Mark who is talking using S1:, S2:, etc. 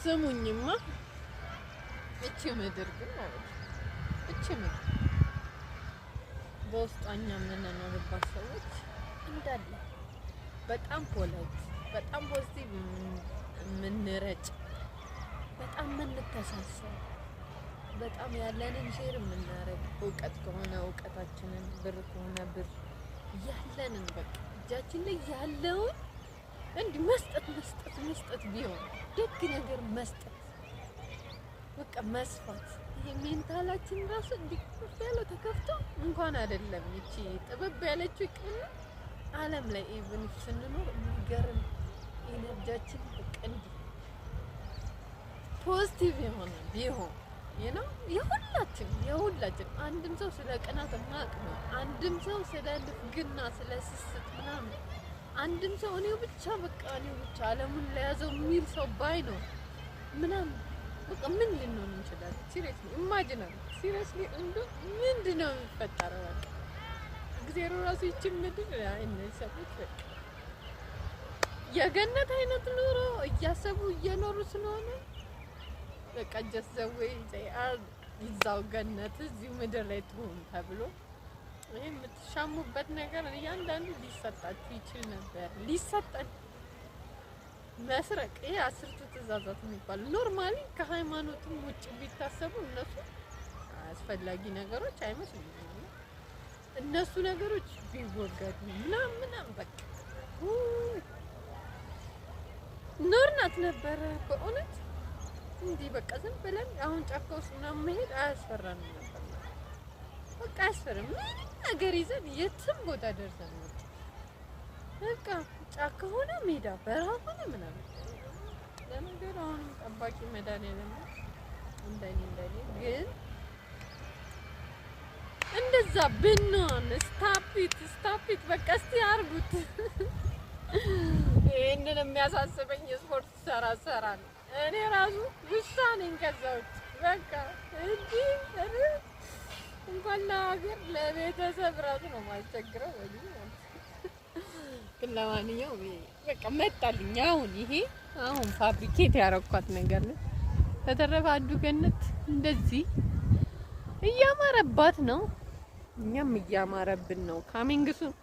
S1: ስሙኝማ፣ እቺ ምድር ግን ማለት ነው፣ እቺ ምድር በውስጧ እኛ የምንኖርባት ሰዎች እንዳለ በጣም polite፣ በጣም positive የምንረጭ፣ በጣም የምንተሳሰብ፣ በጣም ያለንን share የምናደርግ፣ እውቀት ከሆነ እውቀታችንን፣ ብር ከሆነ ብር፣ ያለንን በቃ እጃችን ላይ ያለውን እንዲህ መስጠት መስጠት መስጠት ቢሆን፣ ደግ ነገር መስጠት፣ በቃ መስፋት፣ ይሄ mental ኣችን ራሱ እንዲህ ከፍ ያለው ተከፍቶ እንኳን አይደለም ይቺ ጥበብ ያለችው ይቅርና ዓለም ላይ even ስንኖር የሚገርም energy ያችን በቃ እንዲህ positive የሆነ ቢሆን ነው የሁላችን። አንድም ሰው ስለ ቅናት የማያውቅ ነው። አንድም ሰው ስለ ልፍግና፣ ስለ ስስት ምናምን፣ አንድም ሰው እኔው ብቻ፣ በቃ እኔው ብቻ ዓለሙን ለያዘው የሚል ሰው ባይኖር ምናምን በቃ ምን ልንሆን እንችላለን? Seriously imagine፣ seriously እንዶ ምንድን ነው የሚፈጠረው? በቃ እግዚአብሔር ራሱ ይችን ምድር አይ እነዚህ ሰዎች በቃ የገነት አይነት ኑሮ እያሰቡ እየኖሩ ስለሆነ በቃ just the way they are እዛው ገነት እዚሁ ምድር ላይ ትሆን ተብሎ ይሄ የምትሻሙበት ነገር እያንዳንዱ ሊሰጣችሁ ይችል ነበር። ሊሰጠን መስረቅ፣ ይሄ አስርቱ ትእዛዛት የሚባሉ normally ከሃይማኖትም ውጭ ቢታሰቡ እነሱ አስፈላጊ ነገሮች አይመስሉኝም። እነሱ ነገሮች ቢወገዱ ምናምን ምናምን በቃ ኖርናት ነበረ በእውነት። እንዲህ በቃ ዝም ብለን አሁን ጫካ ውስጥ ምናምን መሄድ አያስፈራንም ነበር። በቃ አያስፈራም። ምንም ነገር ይዘን የትም ቦታ ደርሰን መጣ። በቃ ጫካ ሆነ ሜዳ በረሃ ሆነ ምናምን። ለነገሩ አሁንም ጠባቂ መድኃኒዓለም ነው። እንደኔ ግን እንደዛ ብንሆን፣ stop it, stop it፣ በቃ እስቲ አርጉት። ይህንን የሚያሳስበኝ ስፖርት ሰራ ሰራ ነው። እኔ ራሱ ውሳኔን ከዛ ውጭ በቃ እንዲህ እንኳን ለሀገር ለቤተሰብ ራሱ ነው የማስቸግረው። ወዲህ ግን ለማንኛውም በቃ መጣልኝ። አሁን ይሄ አሁን fabricate ያረኳት ነገር ነው። በተረፈ አዱ ገነት እንደዚህ እያማረባት ነው፣ እኛም እያማረብን ነው። Coming soon.